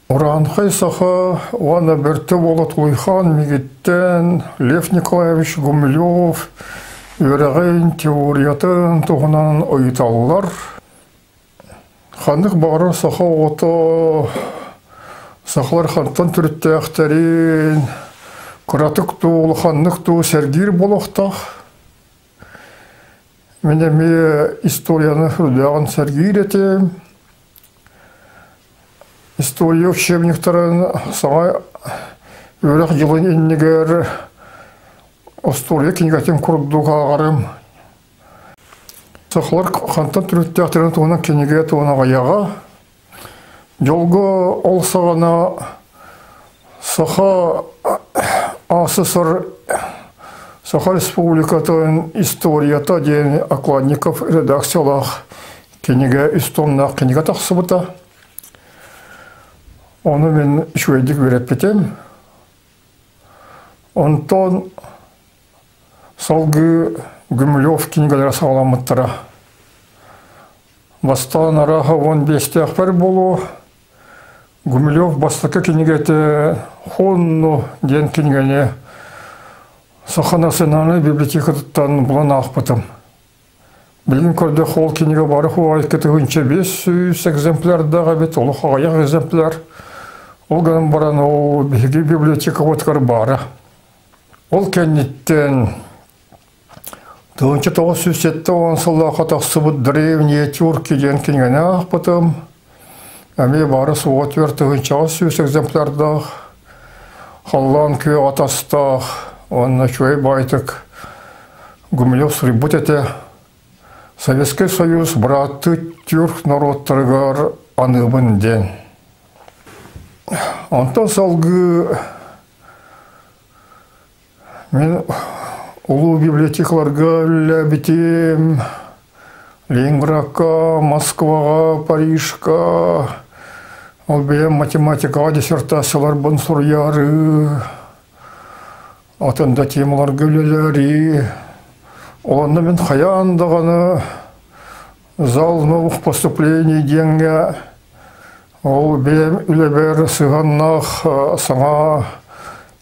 Ураанхай саха уонна Бөртө уола Тулуйхан миигиттэн Лев Николаевич Гумилев үөрэҕин теориятын туһунан ыйыталлар. Ханнык баҕарар саха оҕото сахалар хантан төрүттээхтэрин кыратык дуу, улаханнык дуу сэргиир буолуохтаах. Мин эмиэ историяны үрдээҕин сэргиир этим. История учебниктарын саҥа үөрэх дьылын иннигэр остуоруйа кинигэтин курдук ааҕарым. Сахалар хантан төрүттээхтэрин туһунан кинигэ туһунан аҕыйаҕа. Дьолго ол саҕана Саха АССР Саха Республикатын историята диэн Окладников редакциялаах кинигэ үс томнаах кинигэ тахсыбыта. Ону мин үчүгэйдик үөрэппитим. Онтон салгыы Гумилев кинигэлэрэ саҕаламмыттара. Бастаан арааһа 15-тээхпэр буолуо, Гумилев бастакы кинигэтэ «Хонну» диэн кинигэни Саха национальнай библиотекатыттан булан аахпытым. Билигин көрдөххө, ол кинигэ бары хуайка 1500 экземплярдаах эбит, олох аҕыйах экземпляр. Ол гынан баран ол биһиги библиотекабытыгар баара. Ол кэнниттэн 1970 сыллаахха тахсыбыт «Древние тюрки» диэн кинигэни аахпытым. Эмиэ баара суоҕа 4800 экземплярдаах, халлаан күөх атастаах уонна үчүгэй баайтык Гумилев суруйбут этэ. Советскай Союз бырааттыы тюрк норуоттарыгар аныыбын диэн. Онтон салгыы Мин улуу библиотекаларга үлэлээбитим, Ленинградка, Москваҕа, Парижка, ол бэйэм математикаҕа диссертацияларбын суруйаары, атын да темаларга үлэлээри. Онно мин хайаан даҕаны зал новых поступлений диэҥҥэ ол бэйэм үлэбэр сыһыаннаах саҥа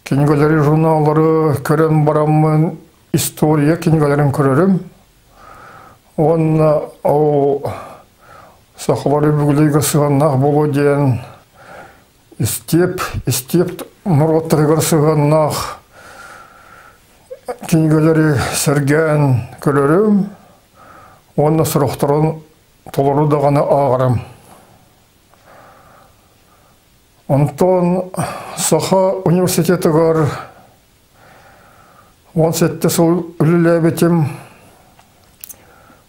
кинигэлэри, журналлары көрөн бараммын история кинигэлэрин көрөрүм. Уонна ол сахалары бүгүлүйгэ сыһыаннаах буолуо диэн истиэп, истиэп норуоттарыгар сыһыаннаах кинигэлэри сэргээн көрөрүм уонна сорохторун толору даҕаны ааҕарым. Онтон Саха университетыгар 17 сыл үлэлээбитим.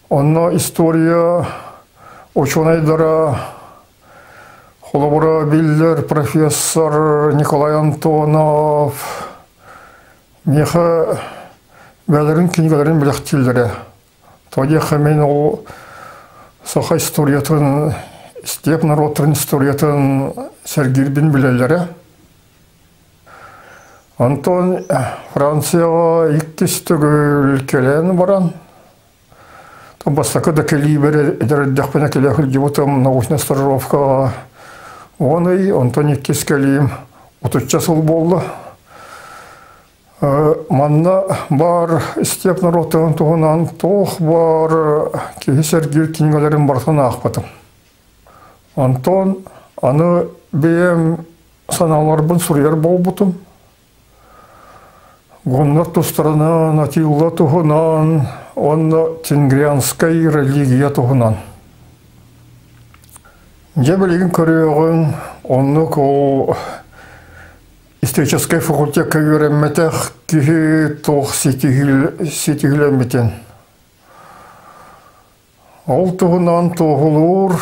Онно история учуонайдара, холобура биллэр профессор Николай Антонов миэхэ бэйэлэрин кинигэлэрин бэлэхтииллэрэ. Тоҕо диэххэ мин ол саха историятын, степь норуоттарын историятын сэргиирбин билэллэрэ. Онтон Францияҕа иккис төгүл кэлэн баран, бастакы да кэлиибэр эдэр эрдэхпинэ кэлэ сылдьыбытым научнай стажировкаҕа 10 ый, онтон иккис кэлиим отучча сыл буолла. Манна баар истиэп норуоттарын туһунан туох баар киһи сэргиир кинигэлэрин барытын аахпытым. Онтон аны бэйэм санааларбын суруйар буолбутум. Гуннар тустарынан, Атилла туһунан уонна тенгрианскай религия туһунан. Дьэ билигин көрүөҕүҥ, оннук ол Историческай факультекка үөрэммэтэх киһи туох ситиһилэммитин. Ол туһунан туоһулуур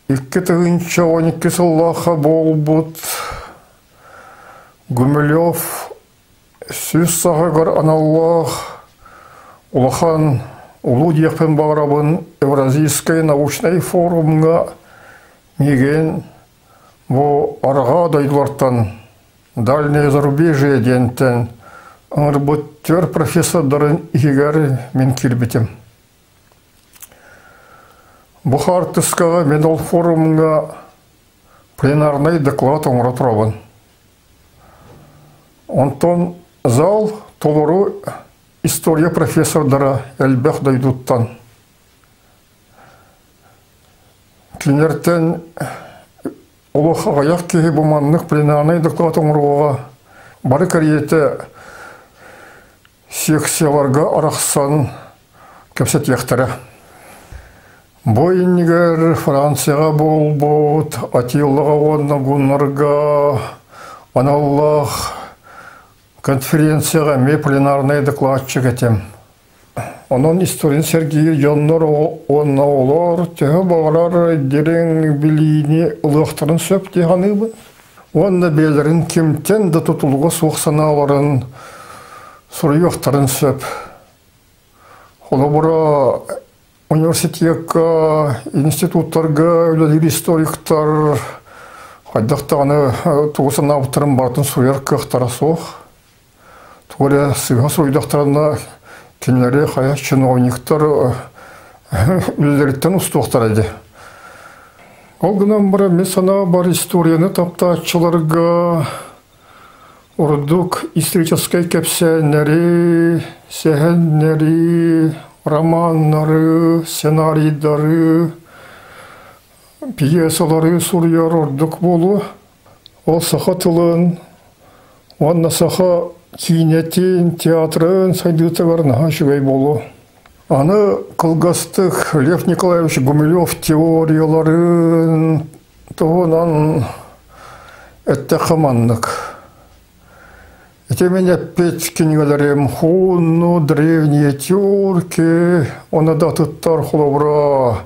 2012 сыллаахха буолбут Гумилев 100 саҕыгар аналлаах улахан улуу диэхпин баҕарабын Евразийскай научнай форумҥа миигин Бу арҕаа дойдулартан Дальнее зарубежье диэнтэн ыҥырбыт түөрт профессордарын иһигэр мин киирбитим. Бу хаартыскаҕа мен ол форумҥа Пленарнай доклад оҥоро турабын. Онтон зал толору история профессордара элбэх дойдуттан. Кинилэртэн олох аҕыйах киһи бу маннык пленарнай доклад оҥоруоҕа бары кэриэтэ секцияларга арахсан кэпсэтиэхтэрэ. Бу иннигэр Францияҕа буолбут Атиллаҕа уонна Гуннарга аналлаах конференцияҕа эмиэ пленарнай докладчик этим. Онон историяны сэргиир дьоннор уонна оҕолор төһө баҕарар дириҥ билиини ылыахтарын сөп дии саныыбын. Уонна бэйэлэрин кимтэн да тутулуга суох санааларын суруйуохтарын сөп. Холобура, университекка, институттарга үлэлиир историктар хайдах даҕаны тугу санаабыттарын барытын суруйар кыахтара суох. Тугу эрэ сыыһа суруйдахтарына кинилэри хайа чиновниктар үлэлэриттэн устуохтара дии. Ол гынан баран мин санаабар историяны таптааччыларга ордук историческай кэпсээннэри, сэһэннэри, романнары, сценарийдары, пьесалары суруйар ордук буолуо. Ол саха тылын уонна саха киинэтин, театрын сайдыытыгар наһаа үчүгэй буолуо. Аны кылгастык Лев Николаевич Гумилев теорияларын туһунан эттэххэ маннык. Ити мин эппит кинигэлэрим Хунну, Древние тюрки, уонна да атыттар холобура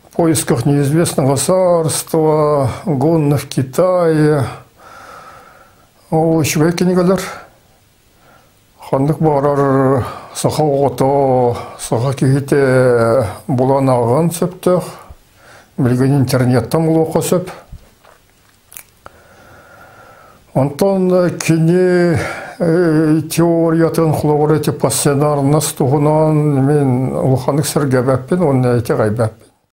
В поисках неизвестного царства, Гунны в Китае. Ол үчүгэй кинигэлэр. Ханнык баҕарар саха оҕото, саха киһитэ булан ааҕыан сөптөөх. Билигин интернеттэн булуохха сөп. Онтон кини теориятын холобура ити пассионарность туһунан мин улаханнык сэргээбэппин уонна итэҕэйбэппин.